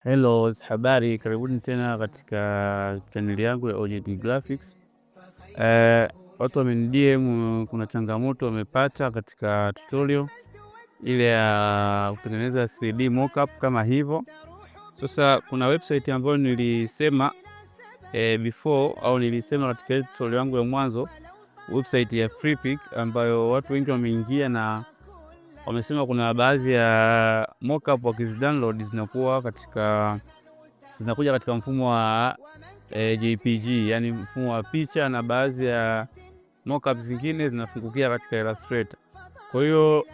Hello, habari, karibuni tena katika chaneli yangu ya OJT Graphics. Watu wameni DM, kuna changamoto wamepata katika tutorial ile ya kutengeneza 3D mockup kama hivyo. Sasa kuna website ambayo nilisema before au nilisema katika tutorial yangu ya mwanzo, website ya Freepik ambayo watu wengi wameingia na wamesema kuna baadhi ya mockup wakizidownload zinakuwa katika zinakuja katika mfumo wa JPG, yani mfumo wa picha, na baadhi ya mockup zingine zinafungukia katika Illustrator. Kwa hiyo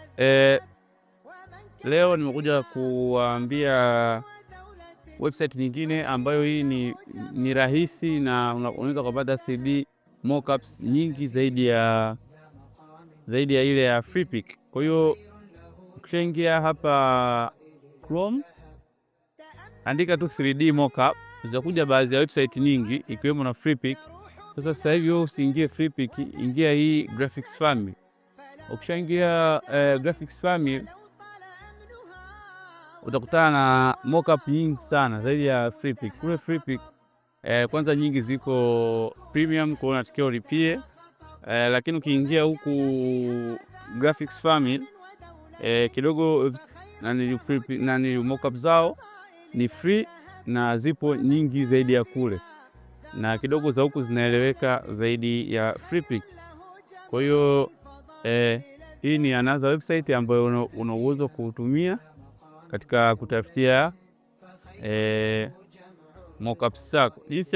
leo nimekuja kuwaambia website nyingine ambayo hii ni rahisi na unaweza kupata 3D mockups nyingi zaidi ya ile ya Freepik. Kwa hiyo ukishaingia hapa Chrome, andika tu 3D mockup, zitakuja baadhi ya website nyingi ikiwemo na Freepik. Sasa hivi wewe usiingie Freepik, ingia hii Graphics Family. Ukishaingia Graphics Family utakutana na mockup nyingi sana zaidi ya Freepik. Kule Freepik kwanza nyingi ziko premium, kwa hiyo unatakiwa ulipie, lakini ukiingia huku Graphics Family kidogo nani Freepik, nani mockup zao ni free na zipo nyingi zaidi ya kule, na kidogo za huku zinaeleweka zaidi ya Freepik. Kwa hiyo hii ni another website ambayo una uwezo kuutumia katika kutafutia mockups zako. Jinsi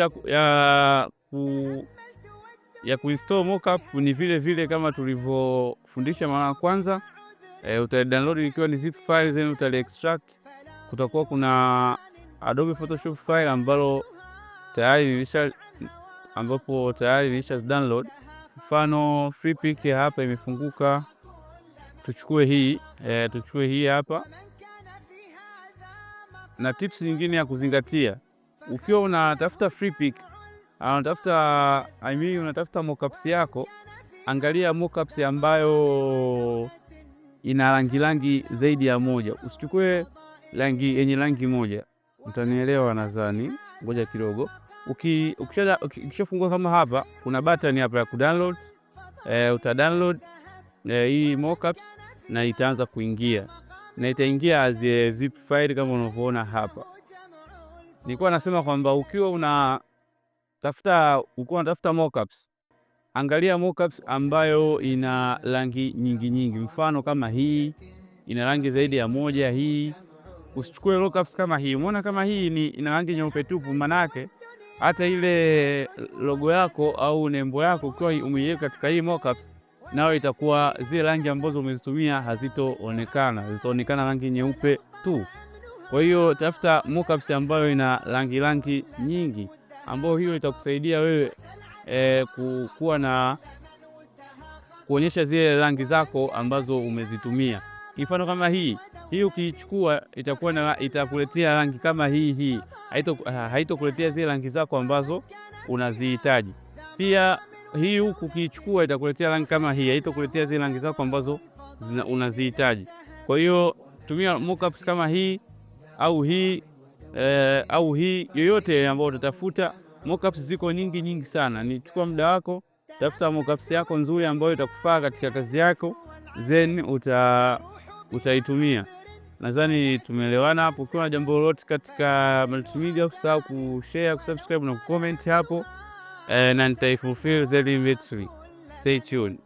ya kuinstall mockup ni vile vile kama tulivyofundisha mara ya kwanza. Uta download ikiwa ni zip file, then uta extract. Kutakuwa kuna Adobe Photoshop file ambalo tayari nilisha ambapo tayari nilisha download. Mfano Freepik hapa imefunguka, tuchukue hii hapa. Na tips nyingine ya kuzingatia ukiwa unatafuta Freepik, unatafuta, I mean, unatafuta mockups yako, angalia mockups ambayo ina rangi rangi zaidi ya moja, usichukue rangi yenye rangi moja. Utanielewa nadhani. Ngoja kidogo. Ukishafungua kama hapa, kuna button hapa ya kudownload. Uta download hii mockups na itaanza kuingia na itaingia as a zip file kama unavyoona hapa. Nilikuwa nasema kwamba ukiwa unatafuta mockups, angalia mockups ambayo ina rangi nyingi nyingi, mfano kama hii ina rangi zaidi ya moja. Hii usichukue mockups kama hii. Umeona kama hii ni ina rangi nyeupe tupu, manake hata ile logo yako au nembo yako ukiwa umeiweka katika hii mockups, nayo itakuwa zile rangi ambazo umezitumia hazitoonekana, zitaonekana rangi nyeupe tu. Kwa hiyo tafuta mockups ambayo ina rangi rangi nyingi, ambayo hiyo itakusaidia wewe kuwa na kuonyesha zile rangi zako ambazo umezitumia. Mfano kama hii ukiichukua itakuwa na itakuletea rangi kama hii hii, haitokuletea zile rangi zako ambazo unazihitaji. Pia hii huku ukiichukua itakuletea rangi kama hii, haitokuletea zile rangi zako ambazo unazihitaji. Kwa hiyo tumia mockups kama hii au hii au hii yoyote ambayo utatafuta. Mockups ziko nyingi nyingi sana, ni chukua muda wako, tafuta mockups yako nzuri ambayo itakufaa katika kazi yako, then utaitumia. Nadhani tumeelewana hapo. Ukiwa na jambo lolote katika multimedia, usisahau kushare, kusubscribe na kucomment hapo, na nitaifulfill very immediately. Stay tuned.